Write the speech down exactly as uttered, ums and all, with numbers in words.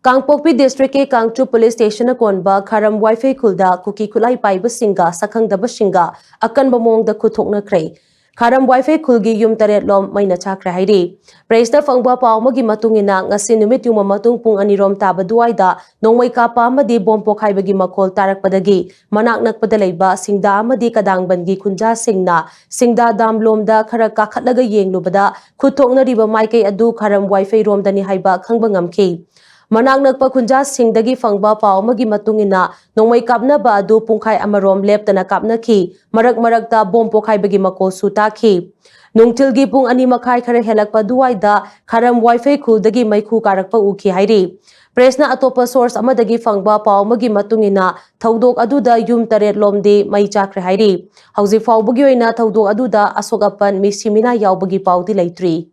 ꯀꯥꯡꯄꯣꯛꯄꯤ ꯗꯤꯁꯇ꯭ꯔꯤꯛꯀꯤ ꯀꯥꯡꯆꯨ ꯄꯨꯂꯤꯁ ꯁ꯭ꯇꯦꯁꯟꯅ ꯀꯣꯟꯕ ꯈꯥꯔꯝ ꯋꯥꯏꯐꯩ ꯈꯨꯜꯗ ꯀꯨꯀꯤ ꯈꯨꯠꯂꯥꯏ ꯄꯥꯏꯕꯁꯤꯡꯒ ꯁꯛꯈꯪꯗꯕꯁꯤꯡꯒ ꯑꯀꯟꯕ ꯃꯑꯣꯡꯗ ꯈꯨꯠꯊꯣꯛꯅꯈ꯭ꯔꯦ꯫ ꯈꯥꯔꯝ ꯋꯥꯏꯐꯩ ꯈꯨꯜꯒꯤ ꯌꯨꯝ ꯇꯔꯦꯠ ꯂꯣꯝ ꯃꯩꯅ ꯆꯥꯛꯈ꯭ꯔꯦ ꯍꯥꯏꯔꯤ꯫ ꯄ꯭ꯔꯦꯁꯇ ꯐꯪꯕ ꯄꯥꯎ ꯑꯃꯒꯤ ꯃꯇꯨꯡ ꯏꯟꯅ, ꯉꯁꯤ ꯅꯨꯃꯤꯠ ꯌꯨꯡꯕ ꯃꯇꯨꯡ ꯄꯨꯡ ꯑꯅꯤ ꯔꯣꯝ ꯇꯥꯕ ꯑꯗꯨꯋꯥꯏꯗ ꯅꯣꯡꯃꯩ ꯀꯥꯞꯄ ꯑꯃꯗꯤ ꯕꯣꯝ ꯄꯣꯈꯥꯏꯕꯒꯤ ꯃꯈꯣꯜ ꯇꯥꯔꯛꯄꯗꯒꯤ ꯃꯅꯥꯛ ꯅꯛꯄꯗ ꯂꯩꯕ ꯁꯤꯡꯗꯥ ꯑꯃꯗꯤ ꯀꯗꯥꯡꯕꯟꯒꯤ ꯈꯨꯟꯖꯥꯁꯤꯡꯅ ꯁꯤꯡꯗꯥ ꯗꯥꯝ ꯂꯣꯝꯗ ꯈꯔ ꯀꯥꯈꯠꯂꯒ ꯌꯦꯡꯂꯨꯕꯗ, ꯈꯨꯠꯊꯣꯛꯅꯔꯤꯕ ꯃꯥꯏꯀꯩ ꯑꯗꯨ ꯈꯥꯔꯝ ꯋꯥꯏꯐꯩꯔꯣꯝꯗꯅꯤ ꯍꯥꯏꯕ ꯈꯪꯕ ꯉꯝꯈꯤ꯫ ꯃꯅꯥꯛ ꯅꯛꯄ ꯈꯨꯟꯖꯥꯁꯤꯡꯗꯒꯤ ꯐꯪꯕ ꯄꯥꯎ ꯑꯃꯒꯤ ꯃꯇꯨꯡ ꯏꯟꯅ, ꯅꯣꯡꯃꯩ ꯀꯥꯞꯅꯕ ꯑꯗꯨ ꯄꯨꯡꯈꯥꯏ ꯑꯃꯔꯣꯝ ꯂꯦꯞꯇꯅ ꯀꯥꯞꯅꯈꯤ꯫ ꯃꯔꯛ ꯃꯔꯛꯇ ꯕꯣꯝ ꯄꯣꯈꯥꯏꯕꯒꯤ ꯃꯈꯣꯜꯁꯨ ꯇꯥꯈꯤ꯫ ꯅꯨꯡꯊꯤꯜꯒꯤ ꯄꯨꯡ ꯑꯅꯤ ꯃꯈꯥꯏ ꯈꯔ ꯍꯦꯜꯂꯛꯄ ꯑꯗꯨꯋꯥꯏꯗ ꯈꯥꯔꯝ ꯋꯥꯏꯐꯩ ꯈꯨꯜꯗꯒꯤ ꯃꯩꯈꯨ ꯀꯥꯔꯛꯄ ꯎꯈꯤ ꯍꯥꯏꯔꯤ꯫ ꯄ꯭ꯔꯦꯁꯅ ꯑꯇꯣꯞꯄ ꯁꯣꯔꯁ ꯑꯃꯗꯒꯤ ꯐꯪꯕ ꯄꯥꯎ ꯑꯃꯒꯤ ꯃꯇꯨꯡ ꯏꯟꯅ, ꯊꯧꯗꯣꯛ ꯑꯗꯨꯗ ꯌꯨꯝ ꯇꯔꯦꯠ ꯂꯣꯝꯗꯤ ꯃꯩ ꯆꯥꯛꯈ꯭ꯔꯦ ꯍꯥꯏꯔꯤ꯫ ꯍꯧꯖꯤꯛ ꯐꯥꯎꯕꯒꯤ ꯑꯣꯏꯅ ꯊꯧꯗꯣꯛ ꯑꯗꯨꯗ ꯑꯁꯣꯛ ꯑꯄꯟ, ꯃꯤꯁꯤ ꯃꯤꯅꯥ ꯌꯥꯎꯕꯒꯤ ꯄꯥꯎꯗꯤ ꯂꯩꯇ꯭ꯔꯤ꯫